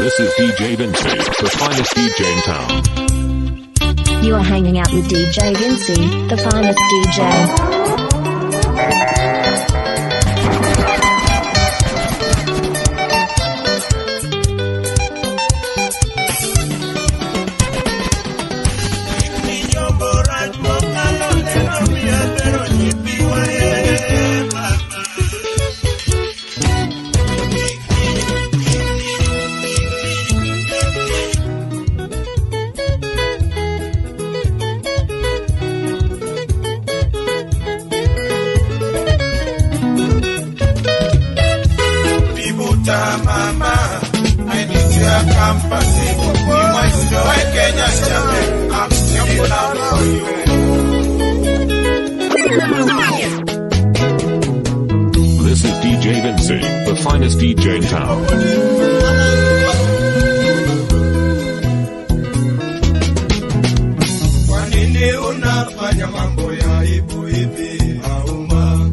This is DJ Vinci, the finest DJ in town. You are hanging out with DJ Vinci, the finest DJ. Mama, I need your company. Kenya, I'm still out for you. This is DJ Vinci, the finest DJ in town. Kwa nini unafanya mambo ya aibu hivi Auma?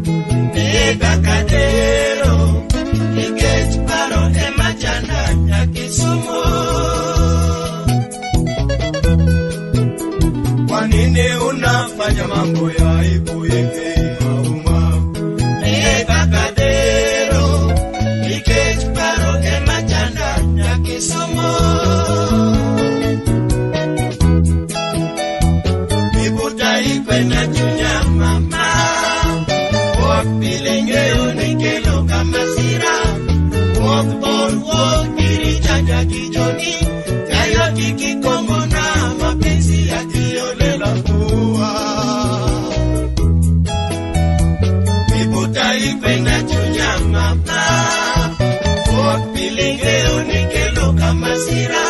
Nibakadero, nikech paro ema chanda Nyakisumo. Kwa nini unafanya mambo ya aibu hivi Auma? Nibakadero, nikech paro ema chanda Nyakisumo. Mibuta ikwena chunya mama, wuok pile ng'eyo ni kelo ka masira. Wuok bor wuok iri chanja gi Joni, kayo kiki kongo na mapenzi ya kiolela Ua. Mibuta ikwena chunya mama, wuok pile ng'eyo ni kelo ka masira.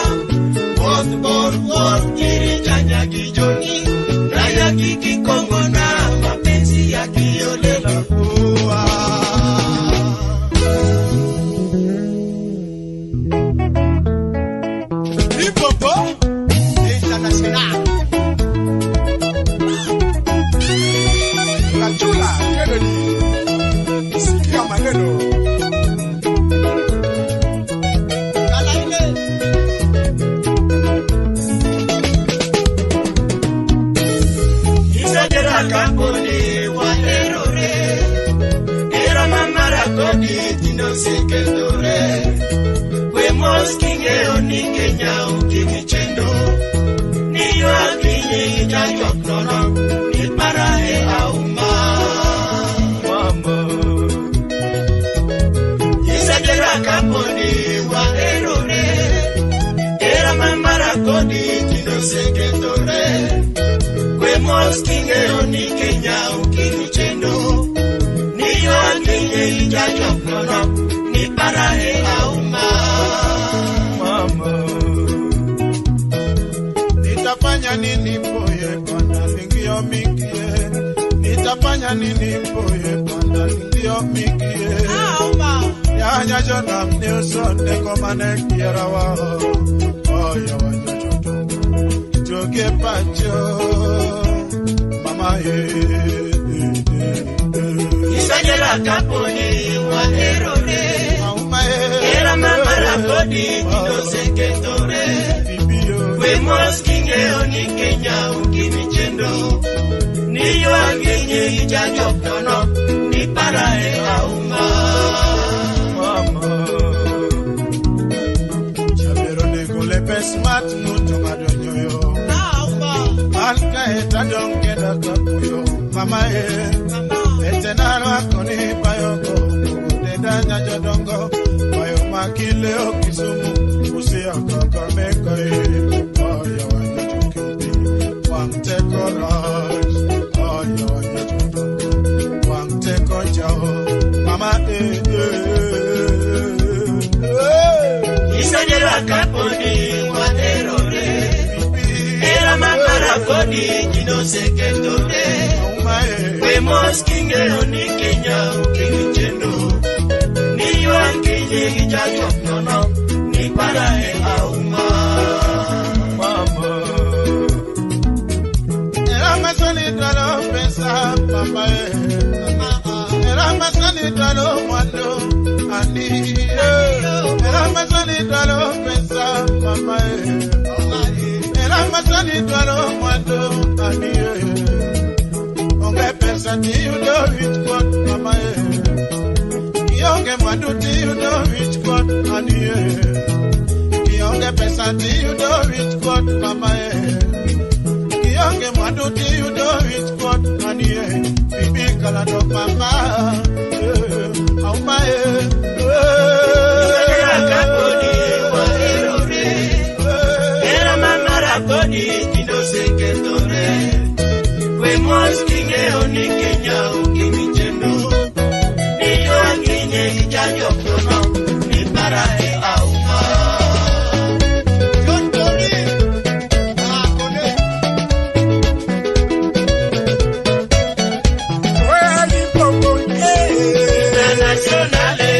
Wuok bor wuok iri chanja gi Joni, kayo kiki kongo na mapenzi ya kiolela Ua. Ipopo International. Kachula Kennedy. Sikia maneno. Kalaile. Isajera kaponi waherore, era mamara kodi tino seketore. We mos king'eyo ni Kenya okimi chendo, ni ywak inyi jajwak nono, ni para e auma. Mama. Isajera kaponi waherore, era mamara kodi tino seketore. We mos king'eyo ni Kenya okimi chendo, ni ywak inyi jajwak nono, ni para e auma. Mama. Nitafanya nini poye bwana lingio mingie? Nitafanya nini poye bwana lingio mingie? Nyanya jona Nilson neko mane kiera wao. Oyo wanyo joge pacho. Mama eh. Isajera kaponi waherore, Auma eh. era mamara kodi tino seketore. Bibi yo. We mos king'eyo ni Kenya okimi chendo, ni ywak inyi jajwak nono, ni para e auma. Mama. Chabero nego lepe smart nuto madonyo yo. Alka eta donke da kakuyo. Mama eh. Ete narwako ni bayogo. Deda nyajodongo. Bayo makile o Kisumu. Usia Kakamega eh. Oyo wanyo chukimbi. Wang teko raj. Oyo wanyo jodongo. Wang teko jao. Mama eh eh eh. Isajera kaponi waherore, era mamara kodi tino seketore. Auma eh. We mos king'eyo ni Kenya okimi chendo, ni ywak inyi jajwak nono, ni para e auma. Mama. Era masoni dwaro pesa papa eh. Era masoni dwaro mwando ani eh. Era masoni dwaro pesa. Ngimani dwaro mwandu anie. Onge pesa tiyudo wich kuot mama e. Kionge mwandu tiyudo wich kuot anie. Kionge pesa tiyudo wich kuot mama e. Kionge mwandu tiyudo wich kuot anie. Bibi kalando mama. Auma e. Hera kapodi waherore. Hera mamara kodi tindo osekethore. We mos king'eyo ni Kenya onge michendo. Ni ywak inye ichajokono ni para e auma. John Tori. Akone. Internationale.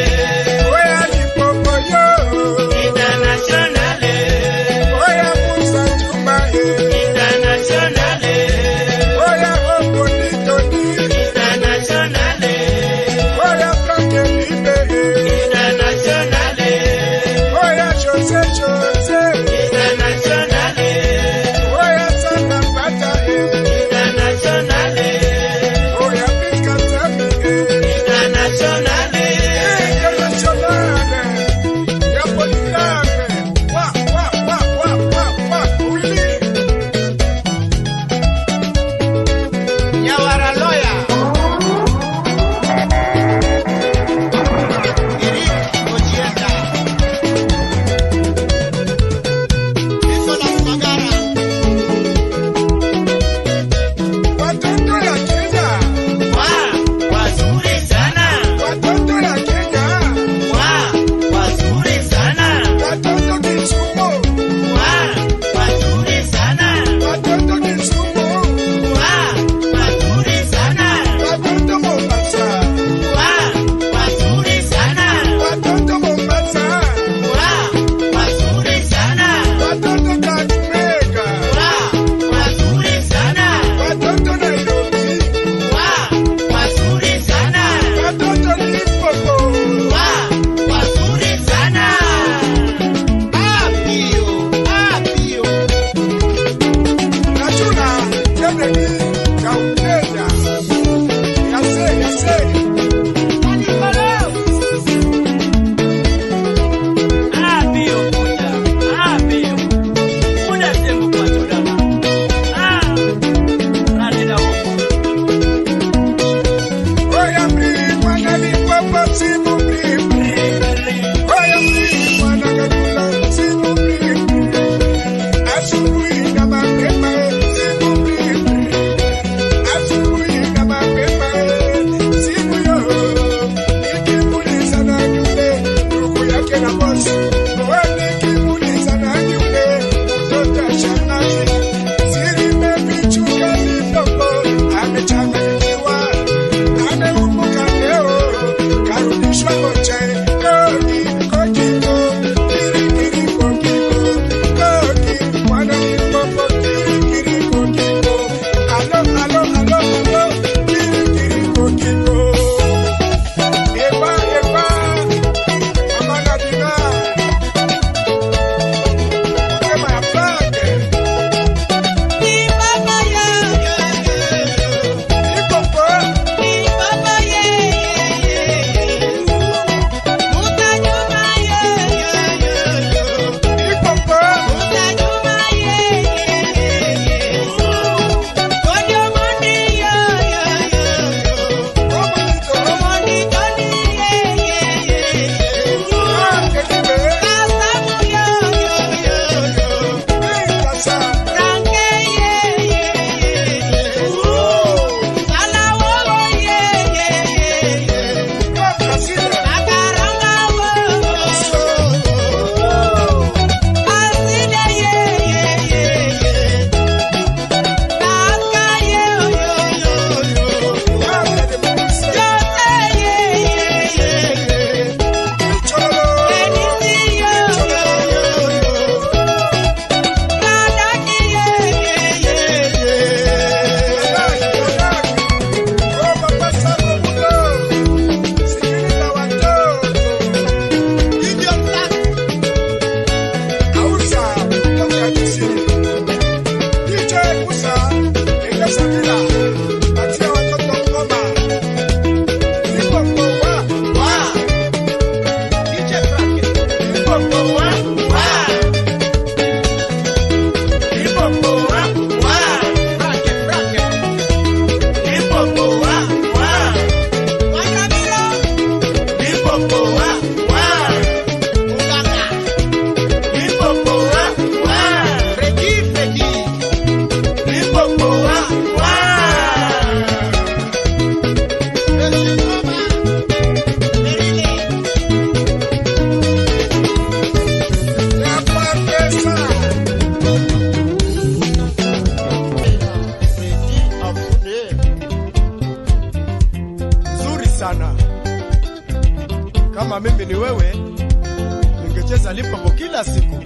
Tunacheza Limpopo kila siku.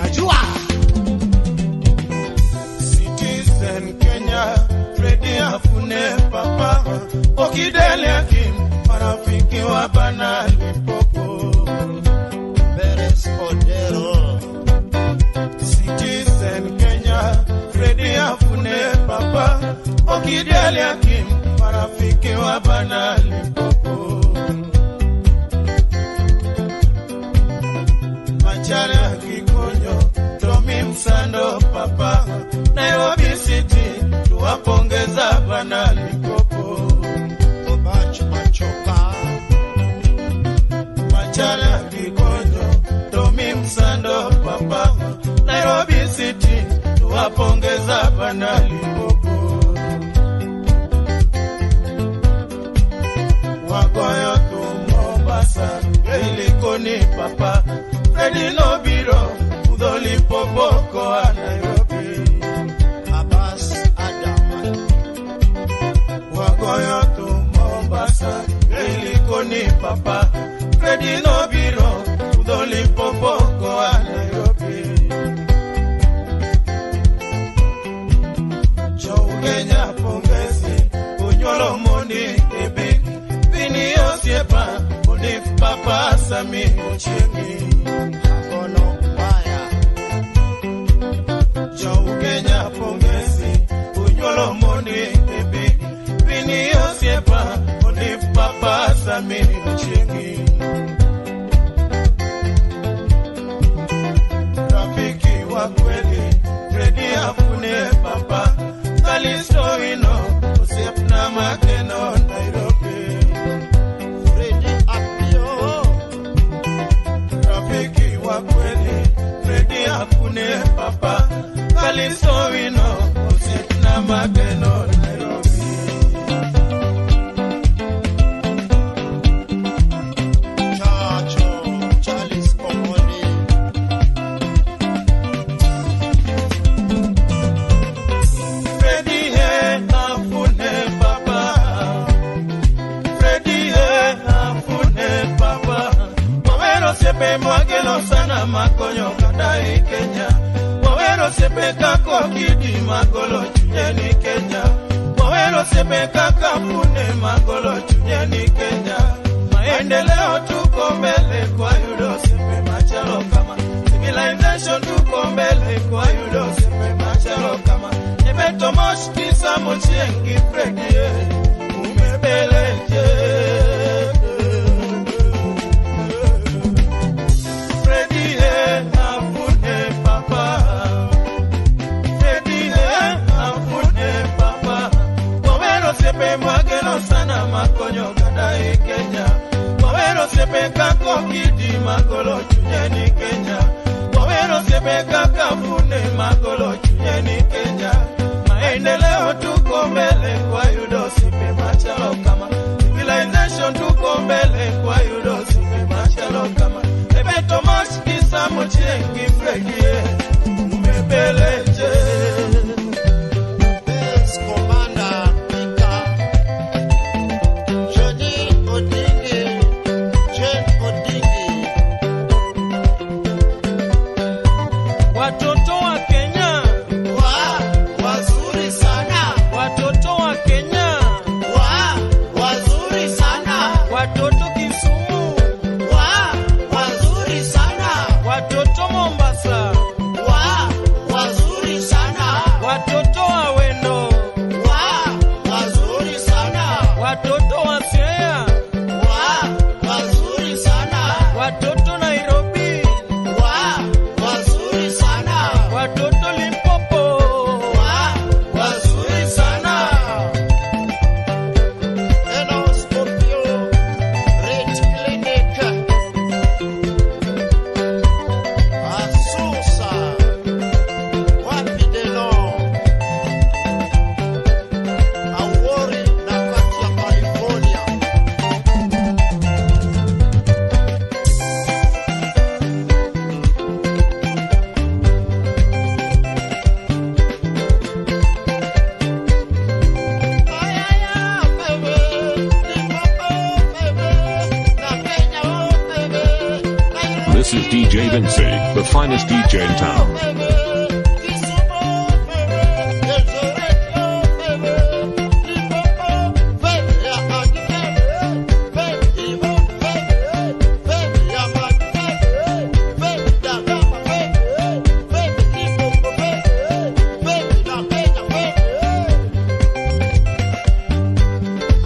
Najua Citizen Kenya, Freddy Afune papa, Okidele Akim, marafiki wa bana Limpopo. Beres Odero. Citizen Kenya, Freddy Afune papa, Okidele Akim, marafiki wa bana Limpopo. Machara Kikonyo, Tommy Msando papa, Nairobi City, tuwapongeza bana Limpopo. Obach Machoka. Machara Kikonyo, Tommy Msando papa, Nairobi City, tuwapongeza bana Limpopo. Wagoyo tu Mombasa, Likoni papa, Freddy Nobiro, Udho Limpopo koa Nairobi. Abbas Adam. Wagoyo tu Mombasa, Likoni papa, Freddy Nobiro, Udho Limpopo koa Nairobi. Joe Kenya pongezi, Onyuolo mondi ebi, Vini osiepa, Onif papa Sami Ochiengi. Agono Waya. Joe Kenya pongezi, Onyuolo mondi ebi, Vini osiepa, Onif papa Sami Ochiengi. Rafiki wa kweli, Freddy Afune papa, Kalisto Ino, Osiepna Makeno Nairobi. Freddy Apio. Rafiki wa kweli, Freddy Afune papa, Kalisto Ino, Osiepna Makeno Nairobi. Chacho Charles Omoni. Freddy he Afune papa, Freddy he Afune papa, Wawero sepe mwagelo sana makonyo kadai Kenya, Wawero sepe kako kidi magolo chunyeni Kenya, Wawero sepe kaka fune magolo chunyeni Kenya, Maendeleo tuko mbele kwa yudo sepe machalo kama, Civilization tuko mbele kwa yudo sepe machalo kama, Ebeto mosh kisa mochiengi Freddy umebeleje. Freddy Afune papa, Freddy Afune papa, Wawero sepe mwagelo sana makonyo kadai Kenya, Wawero sepe kako kidi magolo chunyeni Kenya, Wawero sepe kaka fune magolo chunyeni Kenya, Maendeleo tuko mbele kwa yudo sepe machalo kama, Civilization tuko mbele kwa yudo sepe machalo kama, Ebeto mosh kisa mochiengi Freddy umebeleje. Best Commander Pika. Johnny Odingi. Jane Odingi. Watoto wa Kenya, Wa wazuri sana. watoto wa Kenya, Wa wazuri sana. watoto Kisumu, Wa wazuri sana. watoto Mombasa, Wa wazuri sana. watoto wa Wendo, Wa wazuri sana. watoto wa Siaya, Wa wazuri sana. watoto Nairobi, Wa wazuri sana. watoto Limpopo. Wa wazuri sana. Enos Opio, Red Clinic. This is DJ Vinci, the finest DJ in town.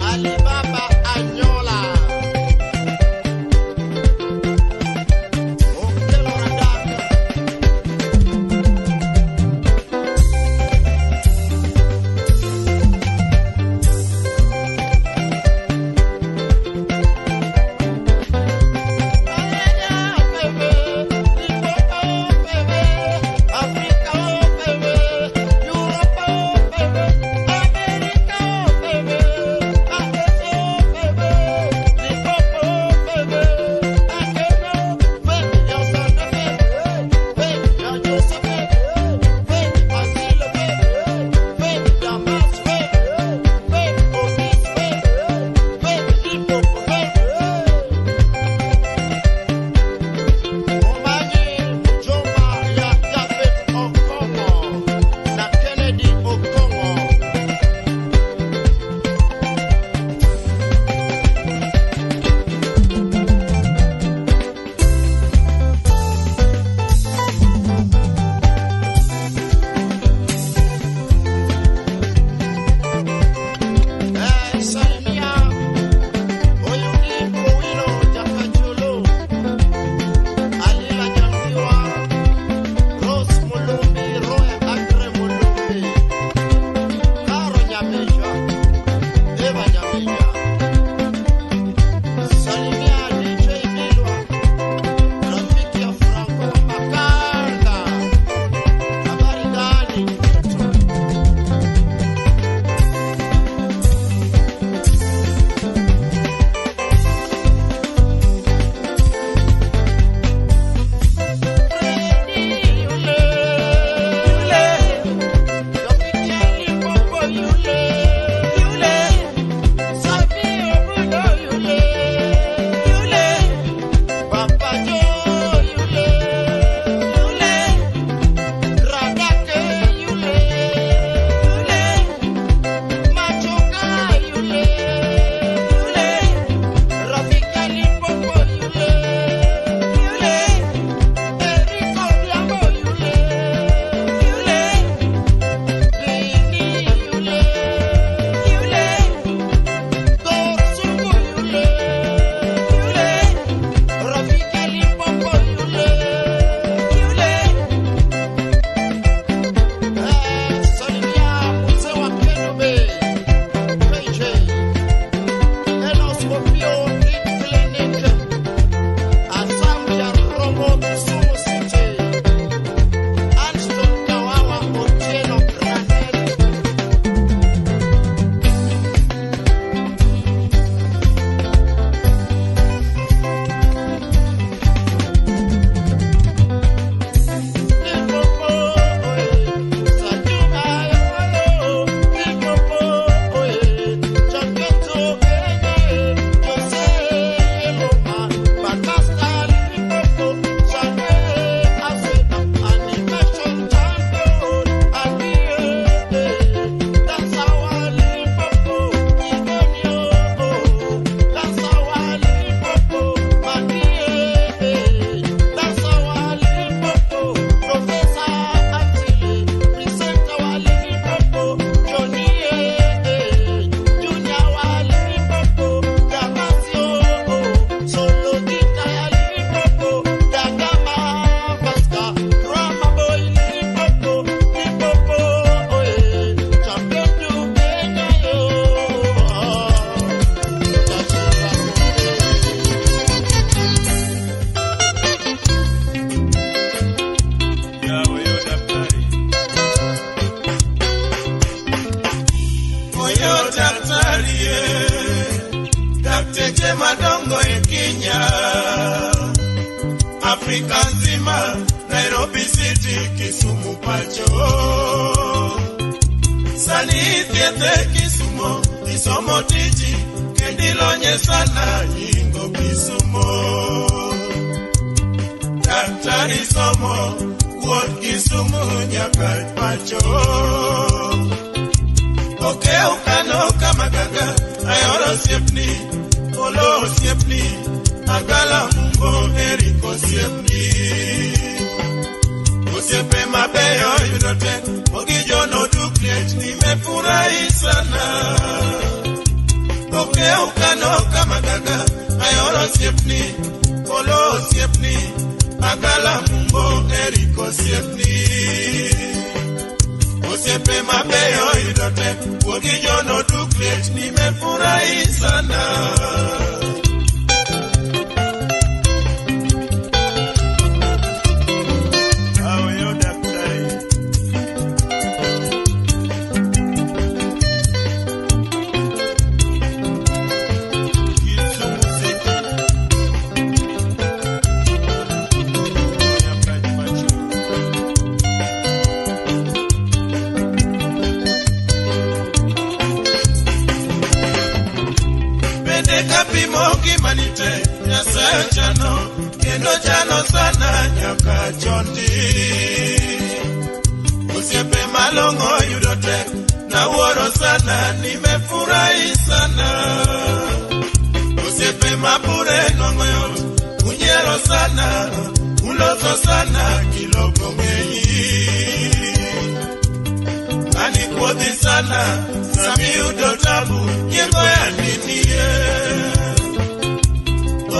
Alibaba Anyola. Okelo Radaka. Kennedy Okongo. Salimia Oyugi Owino Jakacholo Alila Jangiwa Rose Mulumbi Roy Andre Mulumbi Karo Nyameja Eva Nyameja Salimia DJ Bilwa Rafiki ya Franco Makanda. Habari gani mtoto? Anston Kawawa Otieno Granel. Oyo daktari ye, dakteche madongo e Kenya, Afrika nzima, Nairobi City, Kisumu pacho. Sani ithiethe Kisumo, isomo tiji, kendi lonye sana nyingo Kisumo. Daktari somo wuod Kisumu nyaka pacho. Okew kano kamagaga ayoro osiepni, olo osiepni, agala mumbo Eric osiepni. Osiepe mabeyo yudo tek, ogijono dukliech nimefurahi sana. Okew kano kamagaga ayoro osiepni, olo osiepni, agala mumbo Eric osiepni. Osiepe mabeyo yudo tek, ogijono dukliech nimefurahi sana. Aweyo daktari. Kisumu City. Nyaka pacho. Bende kapimo ngimani te, Nyasaye chano, kendo chano sana nyaka chondi. Osiepe malong'o yudo tek, nawuoro sana, nimefurahi sana. Osiepe mabure nwang'o yot, unyiero sana, uloso sana, kiloko ng'eyi. Ani kuodhi sana, samiyudo tabu, nyiego ninie.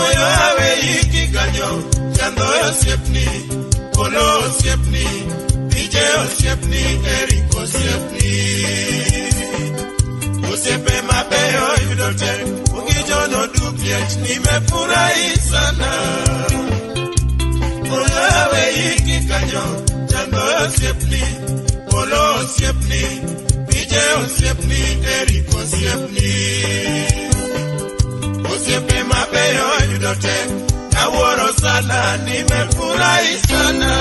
Oyo aweyi kiganyo, chandhoyo osiepni, olo osiepni, DJ osiepni, Eric osiepni. Osiepe mabeyo yudo tek, ugijono duk liech, nimefurahi sana. Oyo aweyi kikanyo, chandhoyo osiepni, olo osiepni, DJ osiepni, Eric osiepni. Osiepe mabeyo yudo tek, nawuoro sana, nimefurahi sana.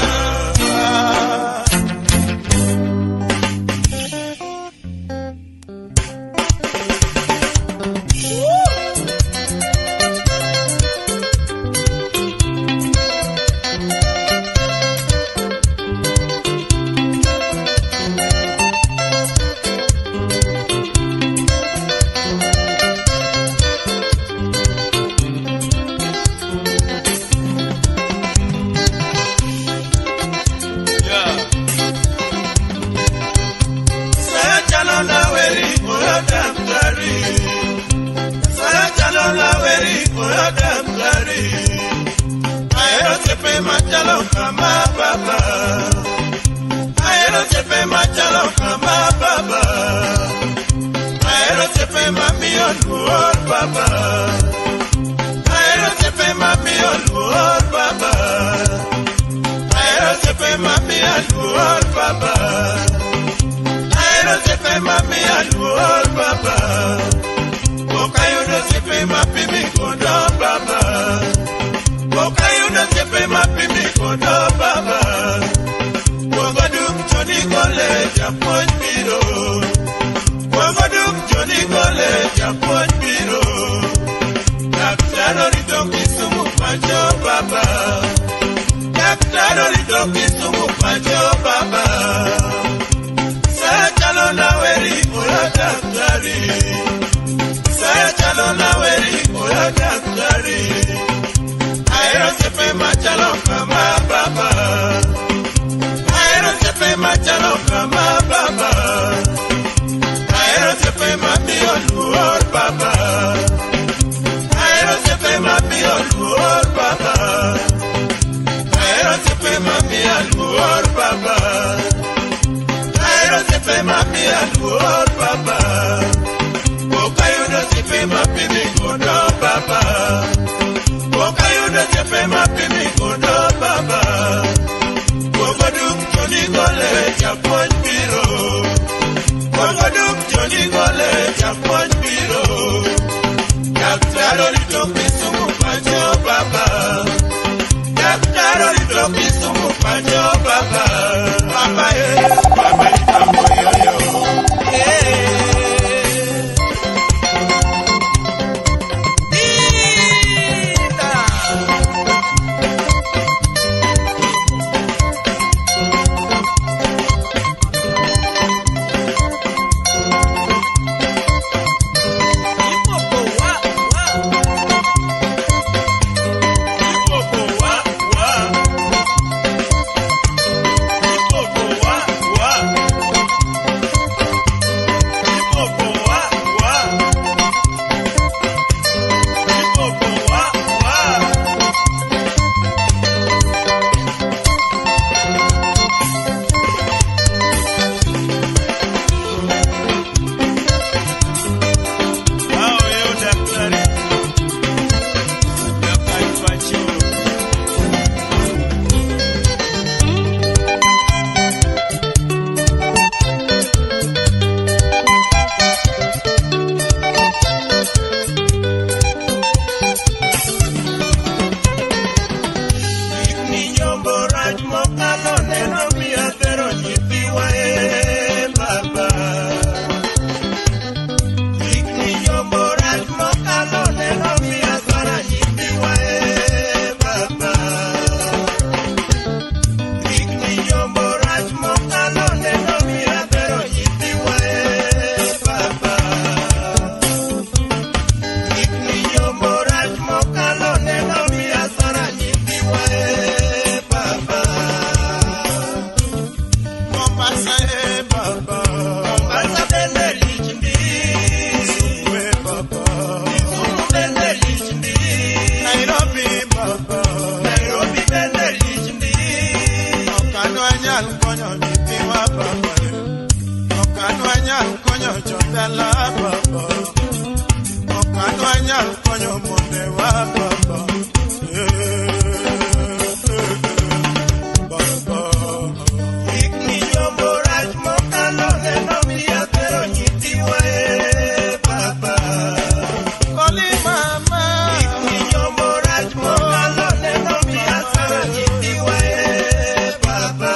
Yeah. Sayachalo naweri oyo daktari. Sayachalo naweri oyo daktari. Ahero osiepe machalo kama baba. Ahero osiepe machalo kama baba. Ahero osiepe mamiyo luor baba. Ahero osiepe mamiyo luor baba. Ahero osiepe mamiyo luor baba. Ahero osiepe mamiyo luor baba. Pok ayudo osiepe mapimi godo baba. Pok ayudo osiepe mapimi godo baba. Kuongo duk choni gole japuonj biro. Kuongo duk choni gole japuonj biro. Daktari orito Kisumu pacho baba. Daktari orito Kisumu pacho baba. Sayachalo naweri oyo daktari. Sayachalo naweri oyo daktari. Ahero osiepe machalo kama baba. Ahero osiepe machalo kama baba. Ahero osiepe mamiyo luor baba. Ahero osiepe mamiyo luor baba. Ahero osiepe mamiyo luor baba. Ahero osiepe mamiyo luor baba. Pok ayudo osiepe mapimi godo baba. Pok ayudo osiepe mapimi godo baba. Kuongo duk choni gole japuonj biro. Kuongo duk choni gole japuonj biro. Daktari orito Kisumu pacho baba. Daktari orito Kisumu pacho baba. Baba e, baba itambo yoyo. Eh. Dinda. Okanwanyal konyo nyithiwa baba, okanwanyal konyo jodala baba, okanwanyal konyo mondewa baba. Baba. Higni yombo rach mokalo neno miya thero nyithiwa e baba. Koli mama. Higni yombo rach mokalo neno miya thero nyithiwa e baba.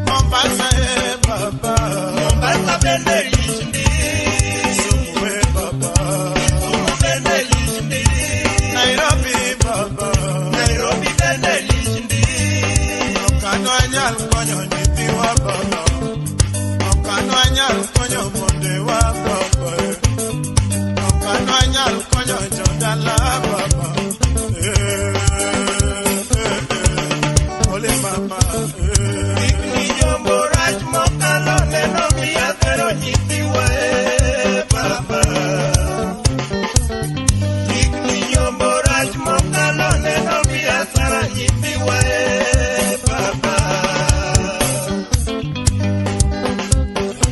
Mombasa e baba. Mombasa bende lich ndi. Kisumu e baba. Kisumu bende lich ndi. Nairobi baba. Nairobi bende lich ndi. Okanwanyal konyo nyithiwa baba. Okanwanyal konyo mondewa baba. Okanwanyal konyo jodala baba. Eh, eh, eh. Ole mama. Eh. Higni yombo rach mokalo neno miya thero nyithiwa e baba. Higni yombo rach mokalo neno miya thero nyithiwa e baba.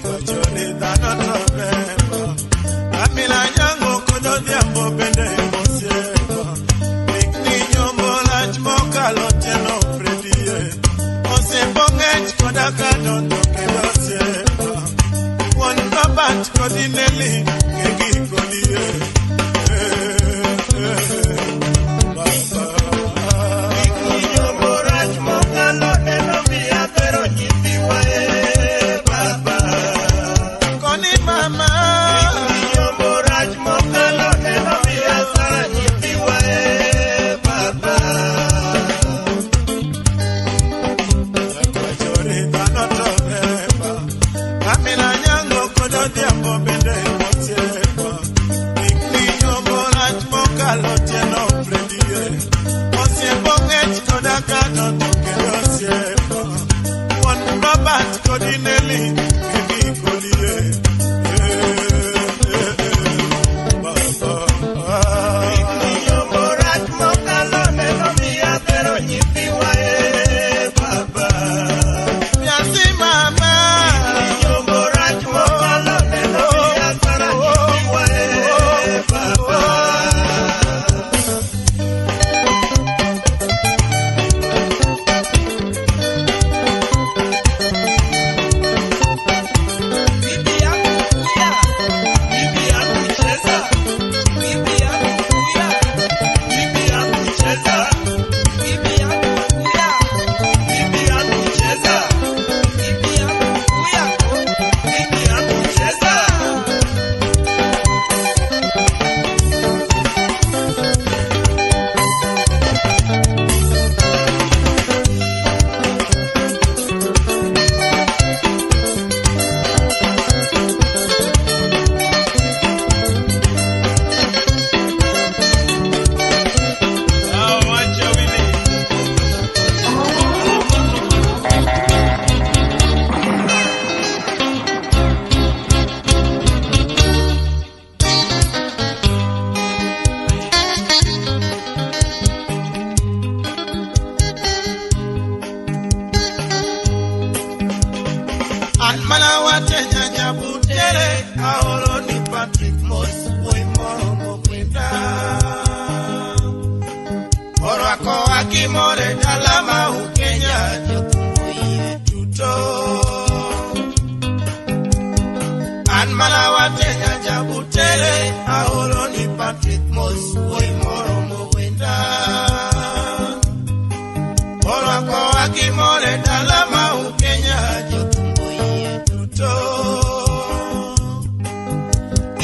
Wachoni dhano to beba. Amila nyango kod odhiambo bende mosieba. Higni nyombo lach mokalo tieno predie. Osiembo ng'ech koda ka donjo kendo osieba. Wuon Robert kod Ineli ng'egi kodie. Eh, eh, baba. Higni yombo rach mokalo neno miya thero nyithiwa e baba. Koni mama. Higni yombo rach mokalo neno miya thero nyithiwa e baba. Wachoni dhano to beba. Amila nyango kod odhiambo bende mosieba. Higni nyombo lach mokalo tieno predie. Osiembo ng'ech koda ka donjo kendo osieba. Wuon Robert kod Ineli ng'egi kodie. Eh, eh, eh, baba. Higni yombo rach mokalo neno miya thero nyithiwa e baba. Nyathi mama. Higni yombo rach mokalo neno miya thero nyithiwa e baba. Bibi yangu kuya, bibi yangu cheza, bibi yangu kuya, bibi yangu cheza, bibi yangu kuya, bibi yangu cheza, bibi yangu kuya, bibi yangu cheza. An mana wate nyanya butere aoro ni Patrick Mos wuoyi moro mokwenda. Orwako akimore dala ma Ukenya jothum oyie duto. An mana wate nyanya butere aoro ni Patrick Mos wuoyi moro mokwenda. Orwako akimore dala ma Ukenya jothum oyie duto.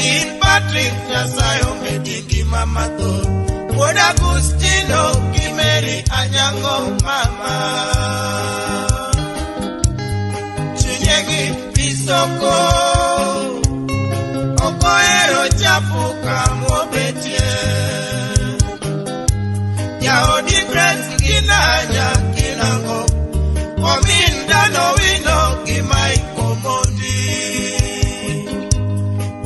In Patrick Nyasaye omedi ngima mathoth. Wuod Agustino gi Mary Anyango mama. Chunye gi pisoko. Ok ohero chafu kamobetie. Jaodi Grace gi Nanya Kinango. Omin Dano Wino gi Mike Omondi.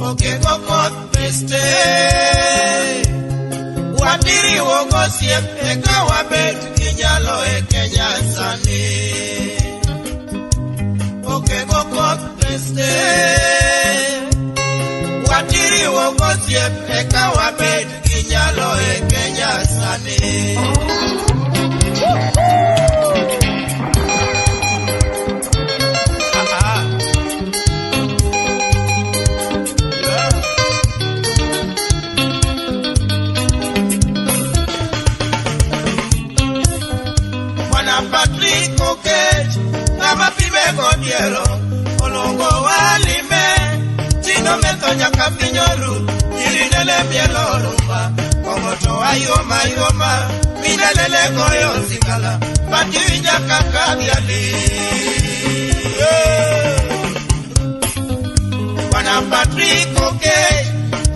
Okego koth beste. Watiriwo go gosiep eka wabed gi nyalo e Kenya sani. Okego koth peste. Watiriwo gosiep eka wabed gi nyalo e Kenya sani. Ah, ah. Yeah. Bwana Patrick Okech, ng'ama pime godiero, oluongo walime, chino metho nyaka piny oru, nyiri nene mielo rumba, kong'o to ayoma yoma, minelele goyo sigala, pati winja kaka dhiali. Yeah. Bwana Patrick Okech,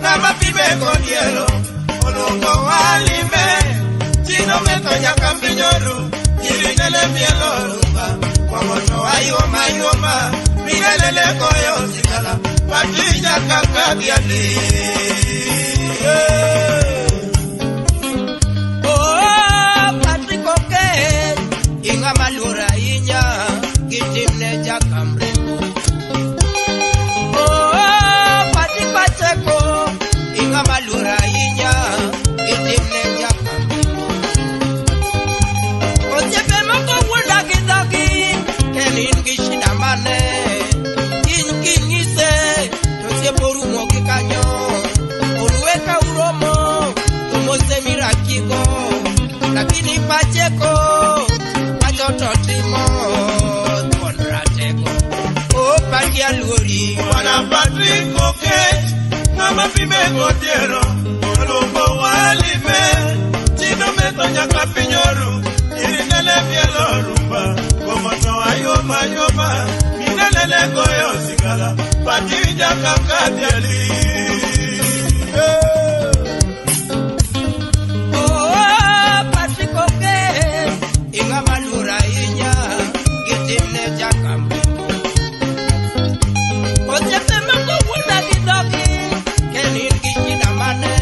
ng'ama pime godiero, oluongo walime, chino metho nyaka piny oru, nyiri nene mielo rumba, kong'o to ayoma yoma, minelele goyo sigala, pati winja kaka dhiali. Yeah. Oh, Patrick Okech, ing'ama luor ahinya gi timne jakamrembo. Oh, Patrick Pacheco, ing'ama luor ahinya gi timne jakamrembo. Osiepe moko wuonda gi dhogi, ken in gi shida mane? Kiny kinyise, to osiep orumo gi kanyo. Olwe ka uromo, to mose mirakigo. Lakini Pacheco, wacho to timo, thuon ratego. Oh, Pati aluori. Bwana Patrick Okech, ng'ama pime godiero, oluongo walime, chino metho nyaka piny oru, nyiri nene mielo rumba, kong'o to ayoma yoma, minelele goyo sigala, pati winja kaka dhiali. Yeah. Oh, Patrick Okech, ing'ama luor ahinya gi timne jakamrembo. Osiepe moko wuonda gi dhogi, ken in gi shida mane?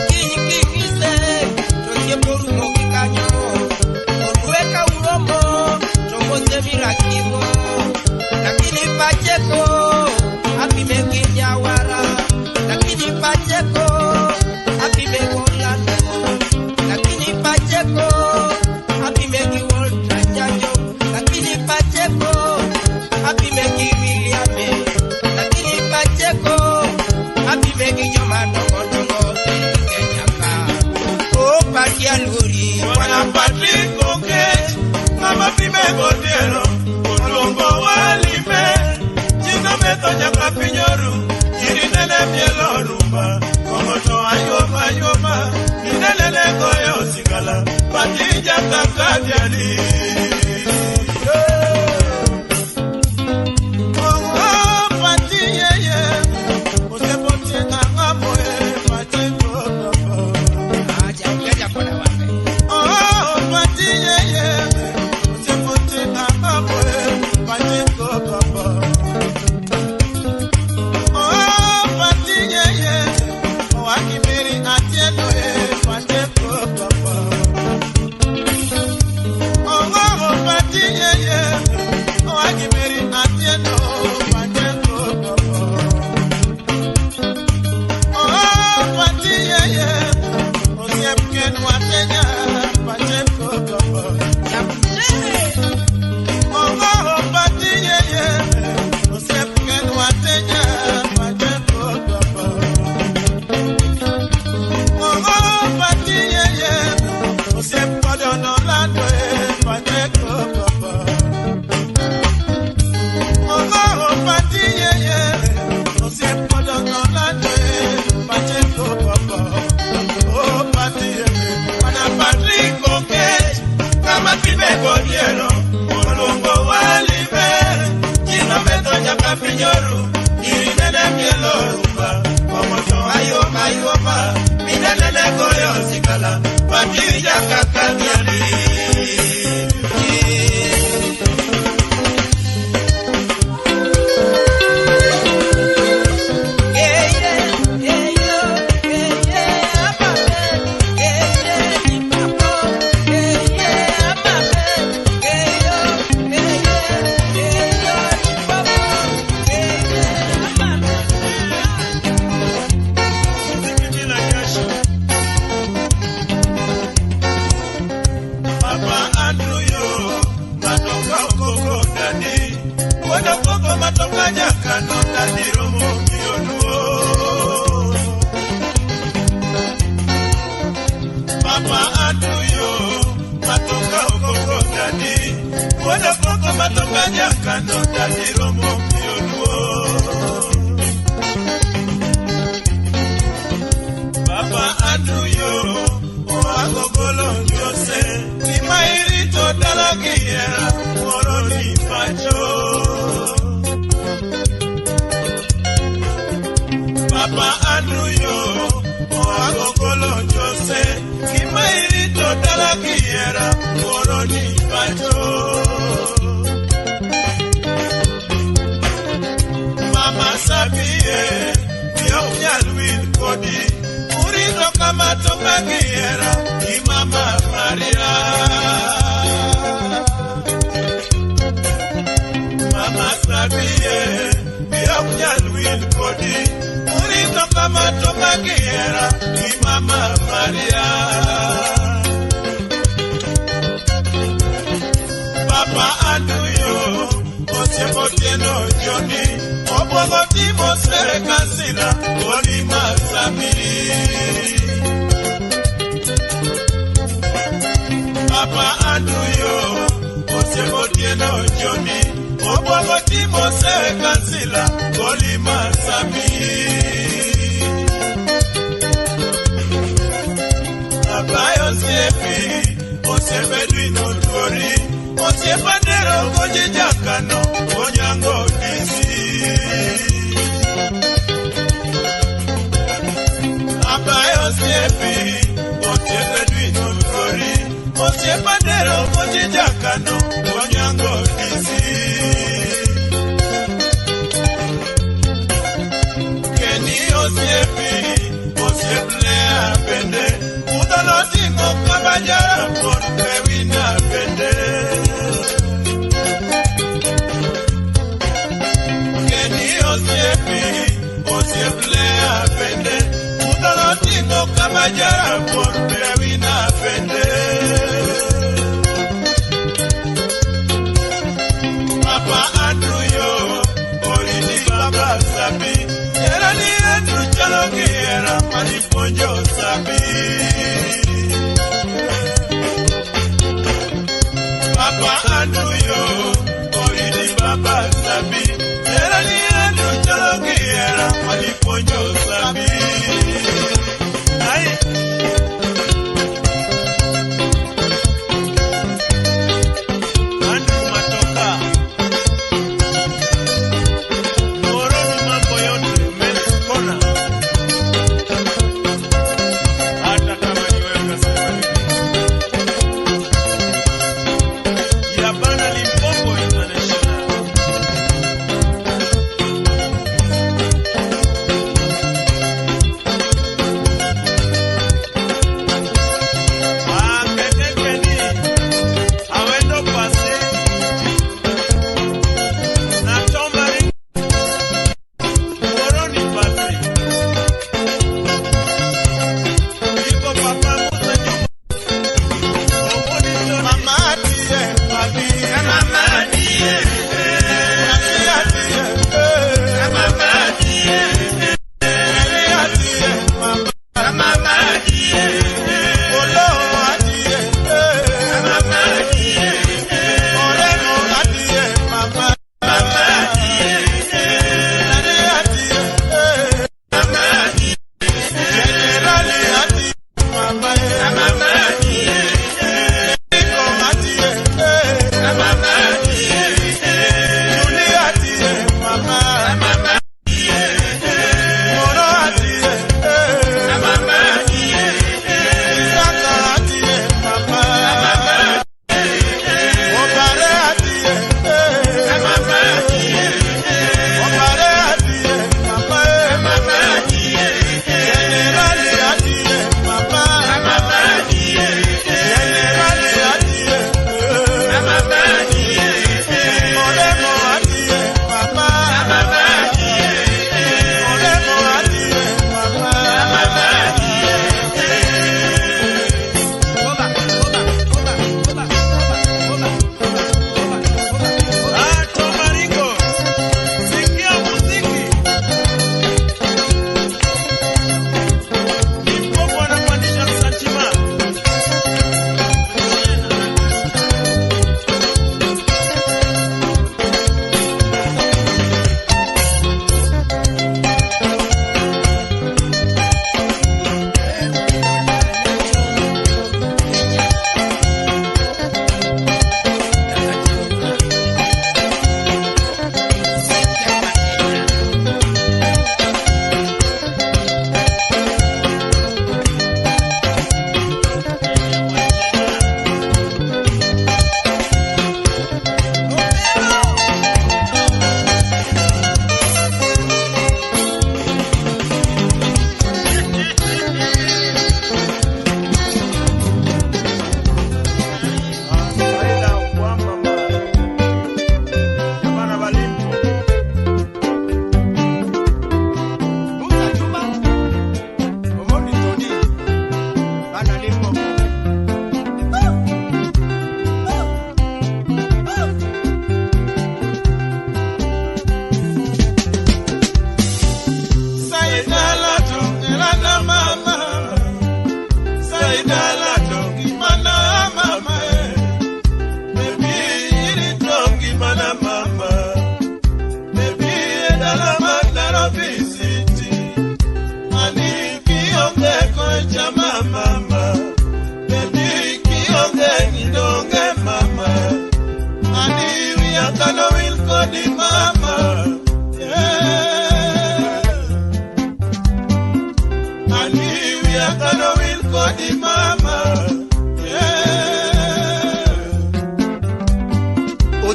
Kiny kinyise, to osiep orumo gi kanyo. Olwe ka uromo, to mose mirakigo. Lakini Pacheco, apime gi nyawara. Lakini Pacheco, apime golando. Lakini Pacheco, apime gi Walter Nyanjo. Lakini Pacheco, apime gi William. Lakini Pacheco, apime gi joma dongo dongo e Kenya ka. Oh, Pati aluori. Bwana Patrick Okech, ng'ama pime godiero, oluongo walime, chino metho nyaka piny oru, nyiri nene mielo rumba, kong'o to ayoma yoma, minelele goyo sigala, pati winja kaka dhiali. Kong'o pati yeye, osepotieng'a ng'amo e Pacheco papa. Acha, jaja kona wape. Oh, pati yeye, osepote ng'amo e Pacheco papa. Oh, pati yeye, owakimiri atieno e Pacheco papa. Oh, pati yeye, owakimiri atieno Pacheco papa. Oh, pati yeye, osiep ken watenya Pacheco papa. Oh, pati yeye, osiep ken watenya Pacheco papa. Oh, pati yeye, osiep kodono lando e Pacheco papa. Oh, pati yeye, osiep kodono lando e Pacheco papa. Oh, pati yeye, Bwana Patrick Okech, ng'ama pime godiero, oluongo walime, chino metho nyaka piny oru, nyiri nene mielo rumba, kong'o to ayoma yoma, minelele goyo sigala, pati winja kaka dhiali. Yeah, yeah, yeah, yeah, yeah, yeah, yeah, yeah. Wada poko matoka jakano tadiromo mioluo. Papa Andrew yo oagogolo Jose ni mairito dalagiera moro ni pacho. Papa Andrew yo oagogolo Jose ni mairito dalagiera moro ni pacho. Mama Sabie ok nyal wil kodi urito kama to kagihera gi Mama Maria. Mama Sabie ok nyal wil kodi urito kama to kagihera gi Mama Maria. Papa Andrew yo osiepo Otieno Johnny obwogo timo sere kansila oli Masabi. Papa Andrew yo osiepo Otieno Johnny obwogo timo sere kansila oli Masabi. Papa osiepi osiepe Edwin Otuori osiepa Ndero Ogoji Jakano Onyango DC. Papa osiepi osiepe Edwin Otuori osiepa Ndero Ogoji Jakano Onyango DC. Kenny osiepi osiep Lea bende udhano ting'o kabajara pod Pewina bende. Kenny osiepi osiep Lea bende udhano ting'o kabajara pod Pewina bende. Papa Andrew yo oriti baba Sabi era ni Andrew chalo gi hera manipuonjo Sabi. Papa Andrew yo oriti baba Sabi era ni Andrew chalo gi hera manipuonjo Sabi. Ai. Andrew Matoka Moroni mambo yote mekona hata kama ni wewe unasema nini. Yabana Limpopo International.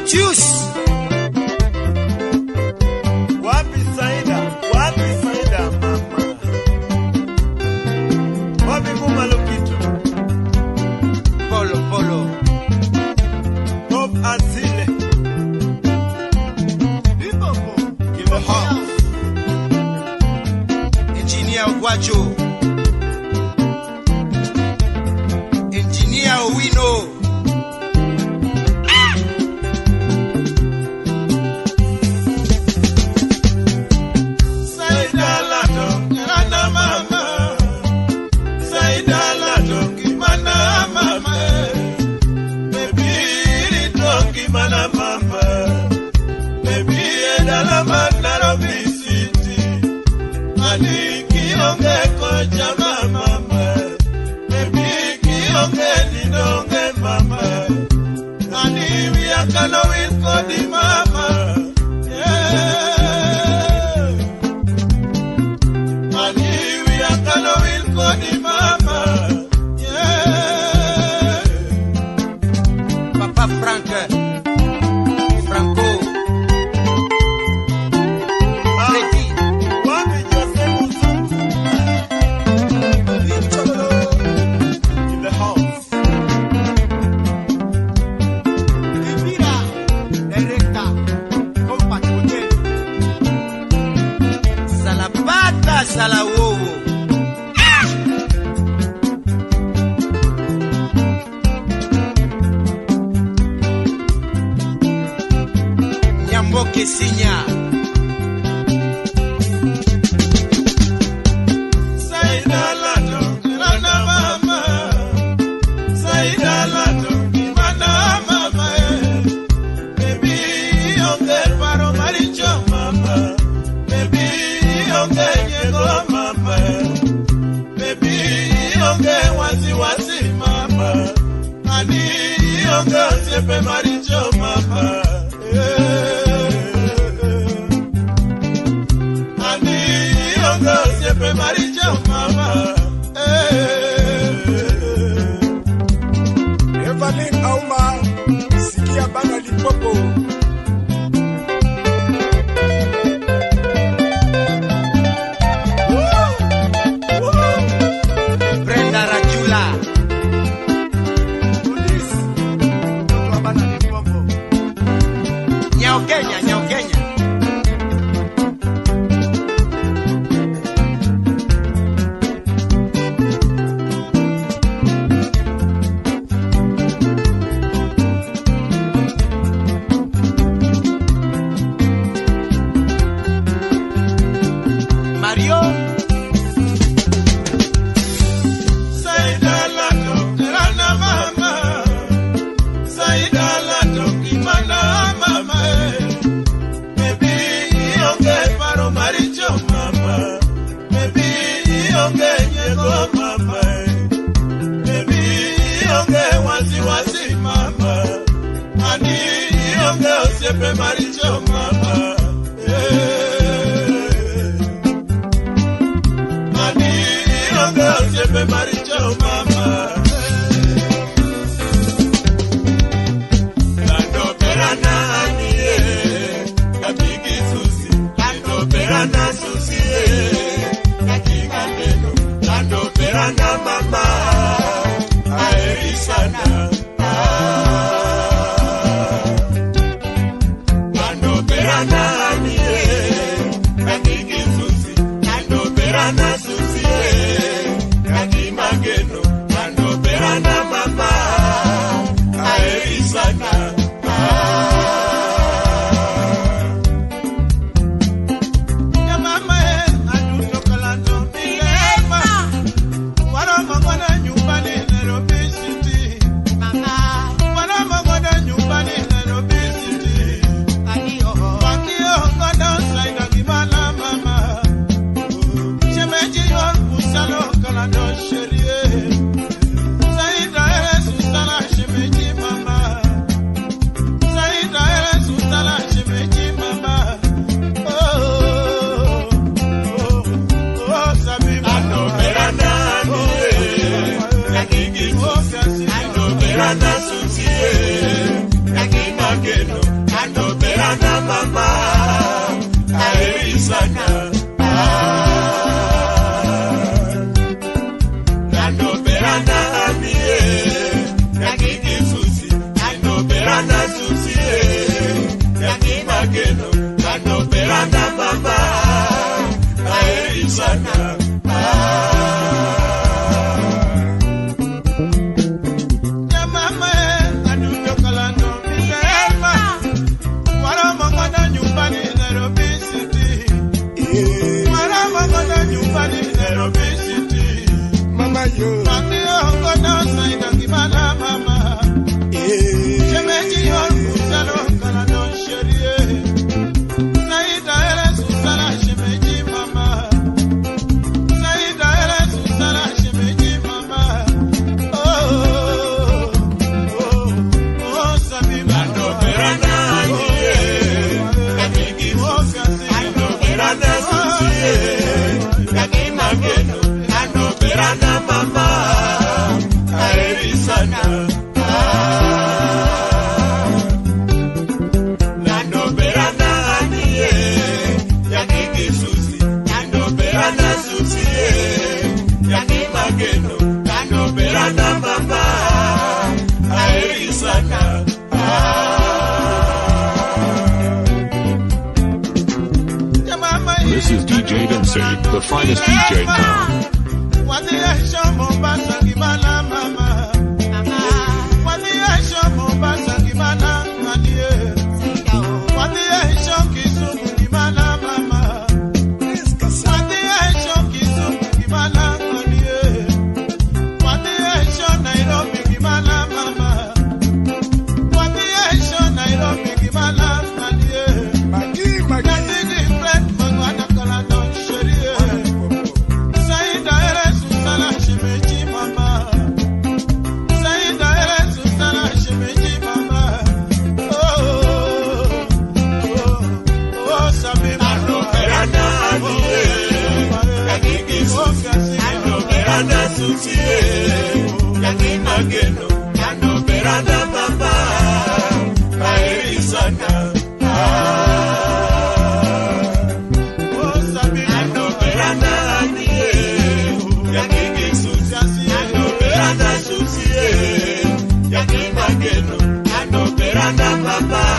Chus. Wapi Saida? Wapi Saida mama? Wapi Kuma Lokitu? Polo Polo. Bob Azile. Limpopo. In the house. Engineer Ogwacho. Engineer Owino. Saida Lado, Rana mama. Saida Lado, Kimana mama. Baby, Rito Kimana mama. Baby, Edalama Nairobi City. Ani kionge koja mama. Baby, kionge nidonge mama. Ani wiakano wilkodi mama. Yeah. Ani wiakano wilkodi mama. Yeah. Papa Frank. Franco. Freddy. Wapi Jose Muzungu? In the house. Ibira. Director. Compact Hotel. Salapata Salawowo. Nyamboke Sinya. Saida Lado, Rana mama. Saida Lado, Imana mama. Baby, onge paro maricho mama. Baby, onge nyego mama. Baby, onge wasi wasi mama. Ani onge osiepe maricho mama. Ani onge osiepe maricho mama. Evelyn Auma, sikia bana Limpopo. Brenda Rajula. Police. Mtoto wa bana Limpopo. Nyao Kenya, Nyao Kenya. Mario. Saida Lado, Rana mama. Saida Lado, Kimana mama. Baby, onge paro maricho mama. Baby, onge nyego mama. Baby, onge wasi wasi mama. Ani onge osiepe maricho mama. Ani onge osiepe maricho mama. Lando perana anie, kapigi susi. Lando perana susi, kakiga neno. Lando perana mama, aeri sana. Lando perana anie, kapigi susi. Lando perana susi, kakimageno. Lando perana mama, aeri sana. Ya mama adundo kalando milema. Waroma mwana nyumbani Nairobi City. Waroma mwana nyumbani Nairobi City. Wakio ngono saida kimana mama. Shemeji yon kusalo kalando sherie. Saida ere susala shemeji mama. Saida ere susala shemeji mama. Oh, oh, oh, Sabi Lando mama. perana anie, kakigi susi. Lando perana susi, kakimageno. Berana mama, aheri sana. Nando berana amie, yakiki susi. Nando berana susi, yaki mageno. Nando berana mama, aheri sana. Mama yo. Mama, aheri sana. Nando berana anie, yakiki susi. Nando berana susi, yaki mageno. Nando berana mama, aheri sana. This is DJ Vinci, the finest DJ in town. Mama.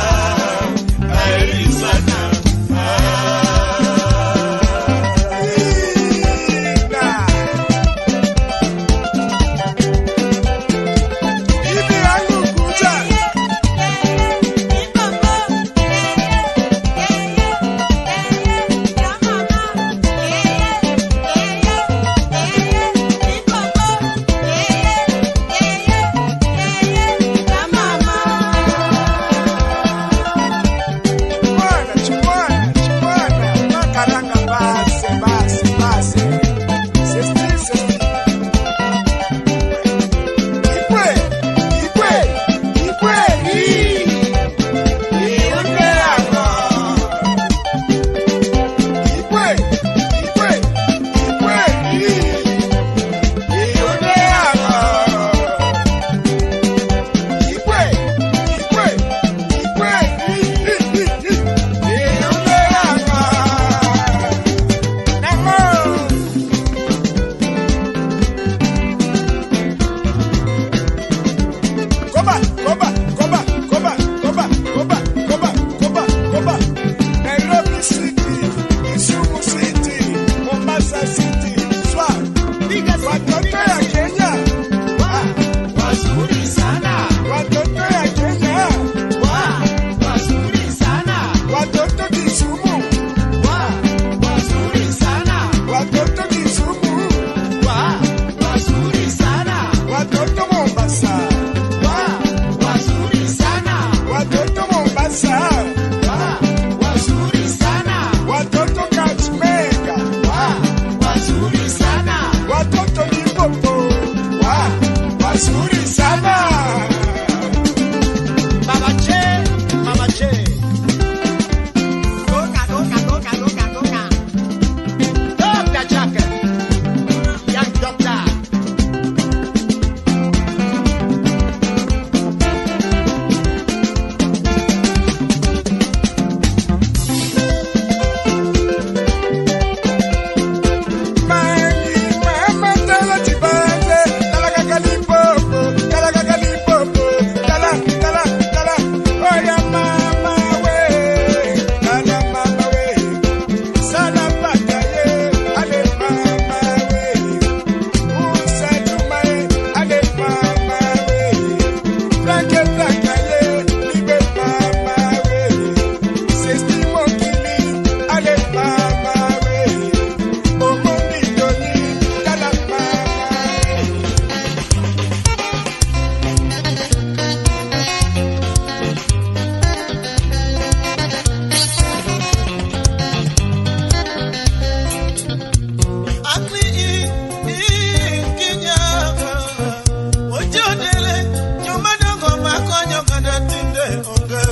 onge.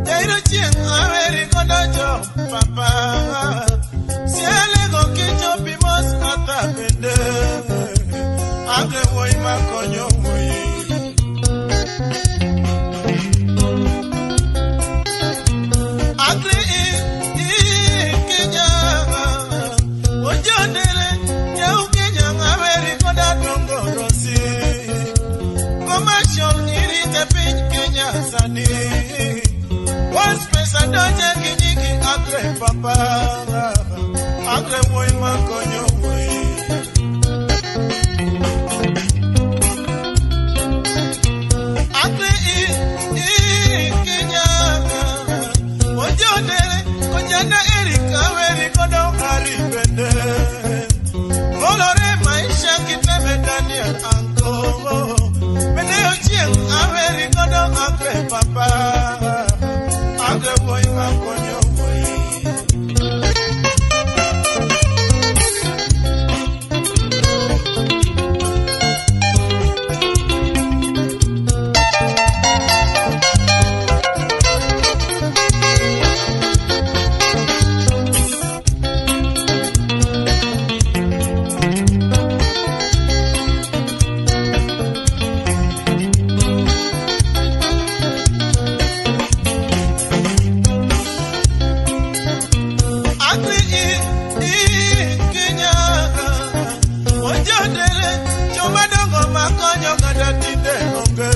Jairo chieng' aweri godo jo papa. Siele go kichopi mos ata bende. Agre wuoyi makonyo wuoyi. Agre i Kenya. Ojodere nyau Kenya aweri godo dongo rosi. Commercial irite piny Kenya sani. Once pesa donje gi nyingi agre papa. Agre wuoyi makonyo wuoyi. Agre i Kenya. Ojodere kojana Eric aweri godo hari bende. Olore maisha kiteme Daniel anko. Bende ochieng' aweri godo agre papa. Agre wuoyi makonyo wuoyi. Agri i Kenya. Ojodere joma dongo makonyo kata tinde onge.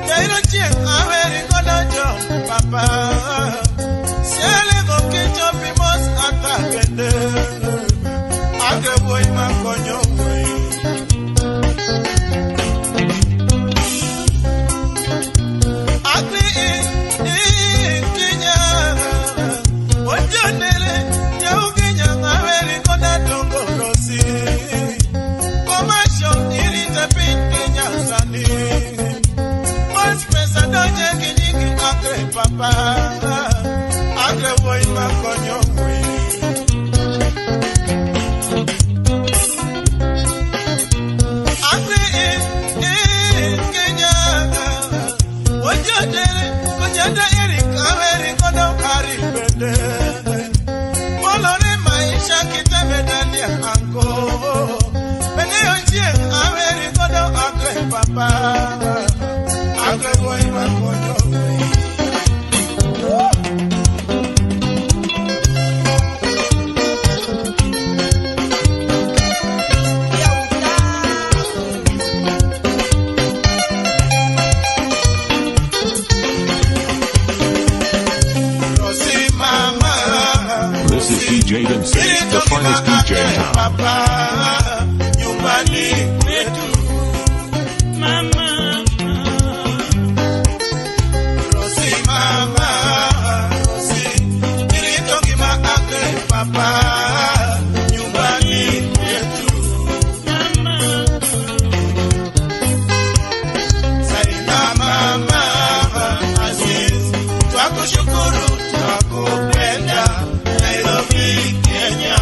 Jairo chieng' aweri godo jo papa. Siele go kichopi mos ata bende. Agre wuoyi makonyo wuoyi. Agri i Kenya. Ojodere nyau Kenya aweri godo dongo rosi. Commercial irite piny Kenya sani. Once pesa donje gi nyingi agre papa. Agre wuoyi makonyo wuoyi. Agre i Kenya. Ojodere kojada Eric aweri godo hari bende. Bolore maisha kiteme Daniel anko. Bende ochieng' aweri godo agre papa. Agre wuoyi makonyo wuoyi. Rosi mama. This is DJ Vinci, the finest DJ in town. Papa, nyumbani kwetu. Rosi mama, Rosi, irito ngima agre papa, nyumbani kwetu. Sarina mama, Aziz, twakushukuru, twakupenda, Nairobi, Kenya.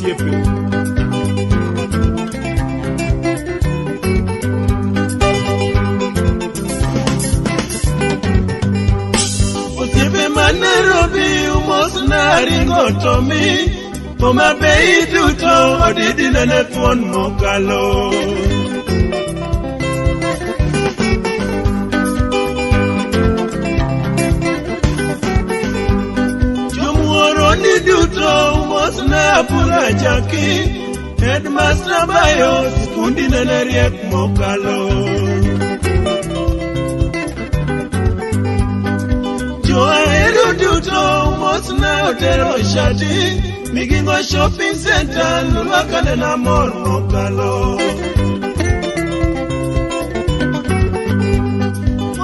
Osiepe. Osiepe ma Nairobi umosna Ringo Tomi, Homa Bay duto odidi nene thuon mokalo. Jomuoro ni duto umosna Apula Jaki, Headmaster Bayo sikundi nene riek mokalo. Joahero duto umosna Otero Shati, Migingo Shopping Center nurwakane na mor mokalo.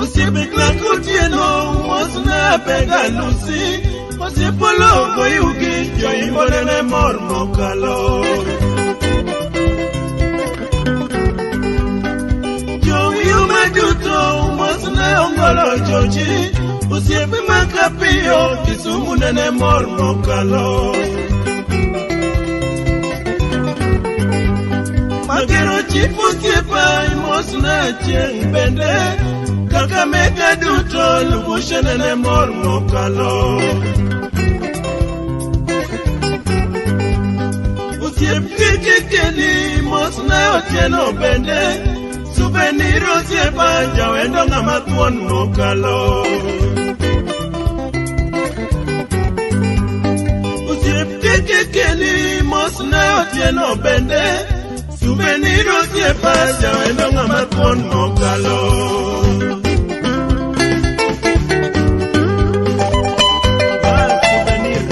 Osiepe Clark Otieno umosna Pega Lucy, Osiepe Olongo Yugi joimbo nene mor mokalo. Joyuma duto umosna Ongolo Joji, Osiepe Makapiyo Kisumu nene mor mokalo. Magero chief osiepa imosna Chieng' bende, Kakamega duto Lubushe nene mor mokalo. Osiep Kiki Keni imosna Otieno bende, Souvenir osiepa jawendo ng'ama thuon mokalo. Osiep Kiki Keni imosna Otieno bende, Souvenir osiepa jawendo ng'ama thuon mokalo. Ah, souvenir.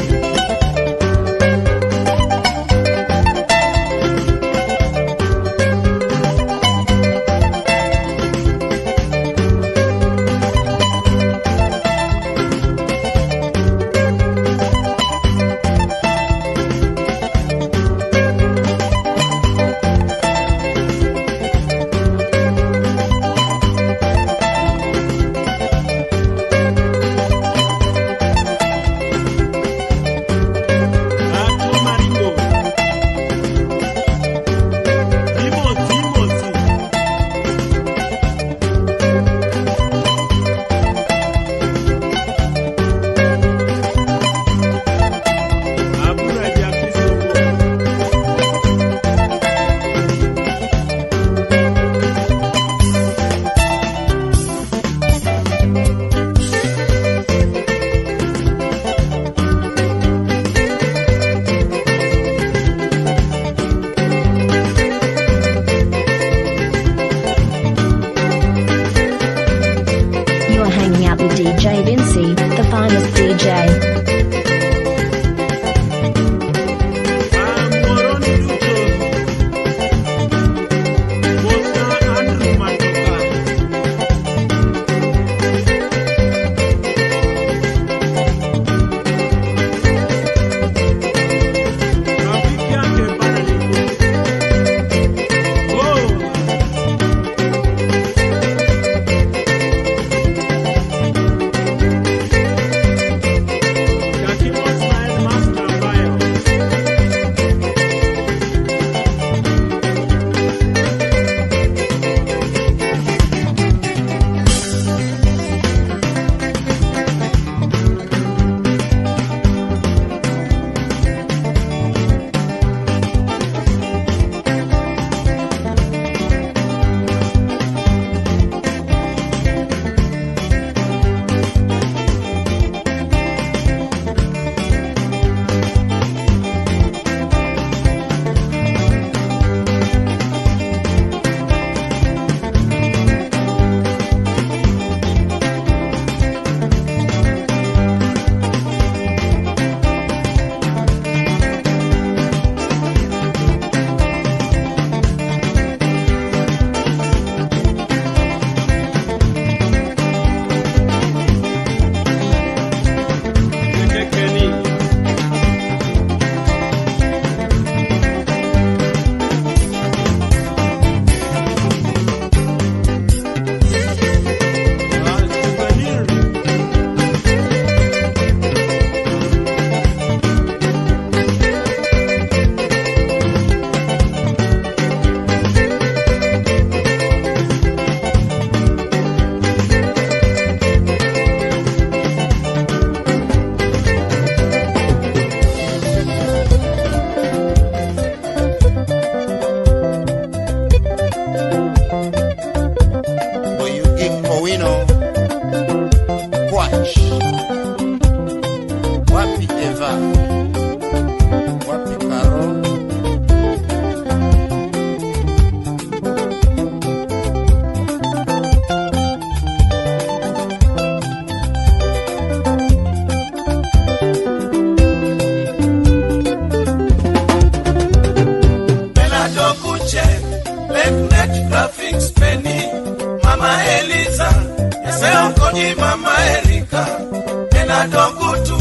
Bernard Ogutu,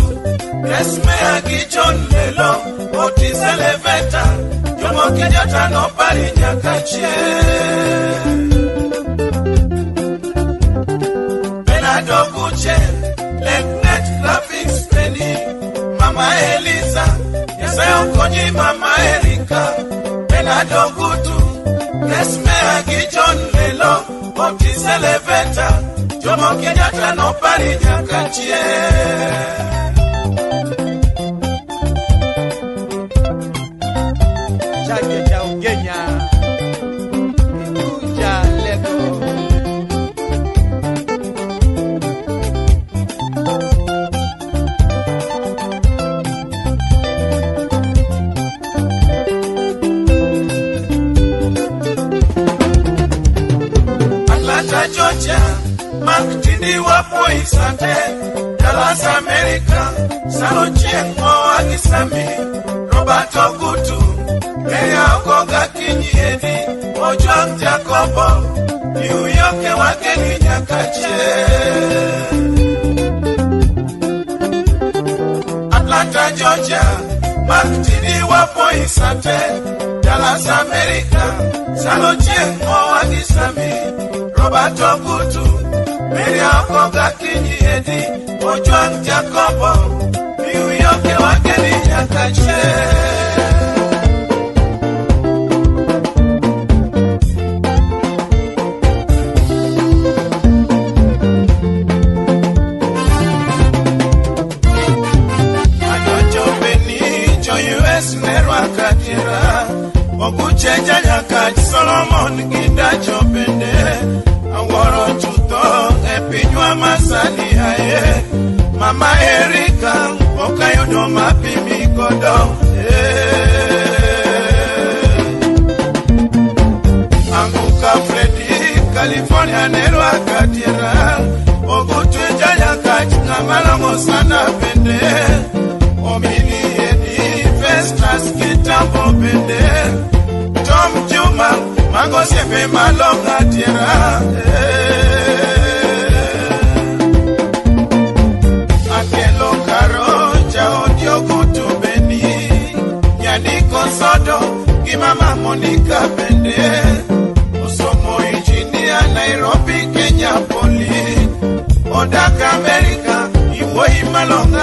Grace Meya gi John Lelo, Otis Eleveta, Jomo Kenyatta nopari nyaka chieng'. Bernard Oguche, Leknet Graphics Beni, Mama Eliza, Nyasaye okonyi Mama Erika, Bernard Ogutu, Grace Meya gi John Lelo, Otis Eleveta, Jomo Kenyatta nopari nyaka chieng'. Chake cha Ugenya Ikuja Lego. Atlanta, Georgia, Mark Tindi Wapoi Sante, Dallas, America, Salo Chieng' moa gi Sami, Robert Ogutu, Meya Ogoga Kinyi Edi, Ojwang Jacobo, New York e wageni nyaka chieng'. Atlanta, Georgia, Mark Tindi Wapoi Sante, Dallas, America, Salo Chieng' moa gi Sami, Robert Ogutu, Mary Ogoga Kinyi Edi, Ojwang Jacobo, New York e wageni nyaka chieng'. Adonjo beni jo US ne rwaka dira, Oguche janyakach Solomon gi Dacho bende, awuoro chutho e pinywa masani aye, Mama Erika pok ayudo mapimi godo. Anguka Freddy, California ne rwaka diera, Ogutu janyakach ng'ama long'o sana bende, Omini Edi Festus Kitambo bende, Tom Juma mago osiepe malong'o adiera. Akelo Karo jaod Ogutu beni, Nyandiko Sodo gi Mama Monica bende, osomo injinia Nairobi Kenya Poli, odak Amerika iwuoyi malong'o